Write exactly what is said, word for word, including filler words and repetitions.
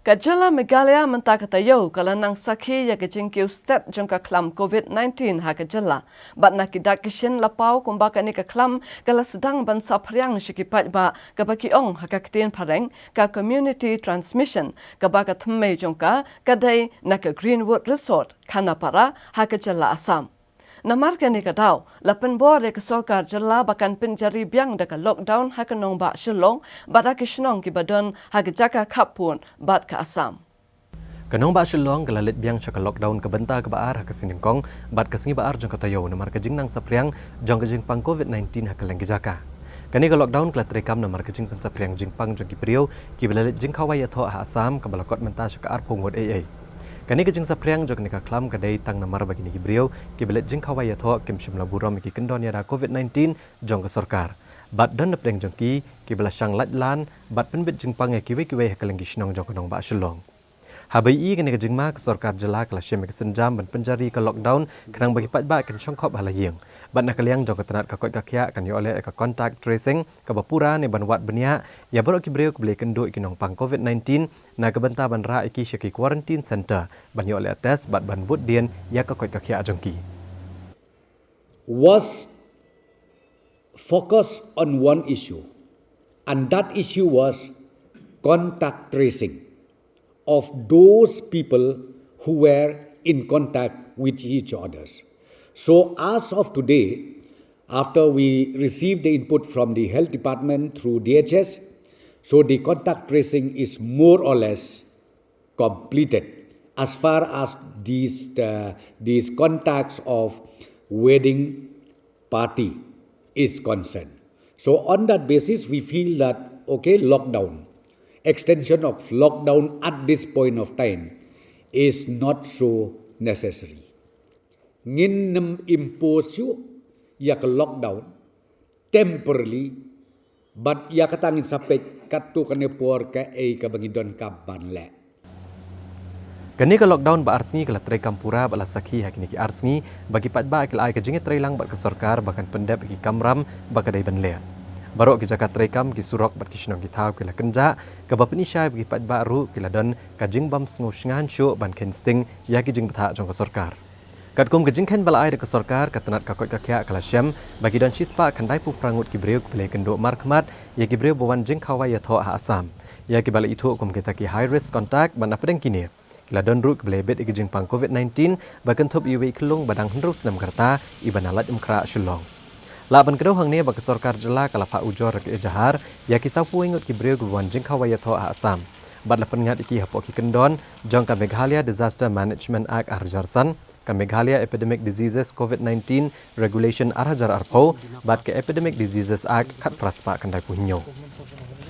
Ka jylla Meghalaya mynta ka taïew ka la nang sakhi ïa ka jingkiew stet jong ka khlam covid nineteen ha ka jylla. Bad na ki dak ki shin la paw kumba kane ka khlam ka la sdang ban saphriang sha ki paidbah kaba ki ong ha ka ktien phareng ka community transmission, kaba ka thymmei jong ka ka dei na ka Greenwood Resort, Khanapara ha ka jylla Assam. Namar kane ka daw la pynbor ïa ka sorkar jylla ba kan pynjari biang da ka lockdown ha ka nongbah Shillong bad ha ki shnong kiba don ha ka jaka khappud bad ka Assam. Ka nongbah Shillong ka la leit biang sha ka lockdown ka bynta kaba ar ha ka sngi Nyngkong bad ka sngi ba ar jong ka taïew namar ka jingnang saphriang jong ka jingpang covid nineteen ha kylleng ki jaka. Kane ka lockdown ka la treikam namar ka jingpynsaphriang jingpang jong ki briew kiba la leit jingkhawai ïathoh ha Assam kaba la kot mynta sha ka arphew ngut eiei. Kane ka jingsaphriang jong kane ka khlam ka dei tang namar ba kine ki briew kiba leit jingkhawai ïathoh kim shym la burom ïa ki kyndon ïada covid nineteen jong ka sorkar. Bad don napdeng jong ki kiba la shang lait lan bad pynbit jingpang ïa kiwei kiwei ha kylleng ki shnong jong ka nongbah Shillong. Haba ïohi ïa kane ka jingma, ka sorkar jylla ka la shim ïa ka sienjam ban pynjari ka lockdown khnang ba ki paidbah kin shong khop ha la ïing. Bad na ka liang jong ka tnat ka koit ka khiah kan ïoh leh ïa ka contact tracing kaba pura ne ban wad bniah ïa baroh ki briew kiba la ïakynduh ïa ki nongpang covid nineteen na ka bynta ban rah ïa ki sha ki quarantine centre ban ïoh leh test bad ban bud dien ïa ka koit ka khiah jong ki. Was focused on one issue, and that issue was contact tracing of those people who were in contact with each others. So as of today, after we received the input from the health department through D H S, so the contact tracing is more or less completed as far as these, uh, these contacts of wedding party is concerned. So on that basis, we feel that, okay, lockdown, extension of lockdown at this point of time is not so necessary. Ngin nym impose shuh ïa ka lockdown temporarily, bad ïa kata ngin sa peit katto katne por kaei kaba ngi donkam ban leh. Kane ka lockdown ba ar sngi ka la treikam pura bad la sakhi ha kine ki ar sngi ba ki paidbah ki la ai ka jingïatreilang bad ka sorkar ba kan pyndep ïa ki kamram ba ka dei ban leh. Baroh ki jaka treikam, ki surok bad ki shnong ki thaw ki la kynjah, kaba pyni shai ba ki paidbah ruh ki la don ka jingbym sngewsynei shuh ban kheiñ sting ïa ki jingbthah jong ka sorkar. Katkum ka jingkheiñ ba la ai da ka sorkar, ka tnat ka koit ka khiah ka la shem ba ki don shispah khyndaiphew phra ngut ki briew kiba la ïakynduh markhmat ïa ki briew ba wan jingkhawai ïathoh ha Assam, ïa kiba la ithuh kum kita ki high risk contact. Bad napdeng kine ki la don ruh kiba la bit ïa ki jingpang covid nineteen ba kynthup ïa iwei i khyllung ba dang hynriew snem ka rta, iba na Laitumkhrah, Shillong. Lah ban kdew hangne ba ka sorkar jylla ka la phah ujor da ka ejahar ïa ki sawphew wei ngut ki briew kiba wan jingkhawai ïathoh ha Assam bad la pynngat ïa ki hapoh ki kyndon jong ka Meghalaya Disaster Management Act ar hajar san, ka Meghalaya Epidemic Diseases covid nineteen Regulation ar hajar arphew bad ka Epidemic Diseases Act khatphra spah khyndaiphew hynñiew.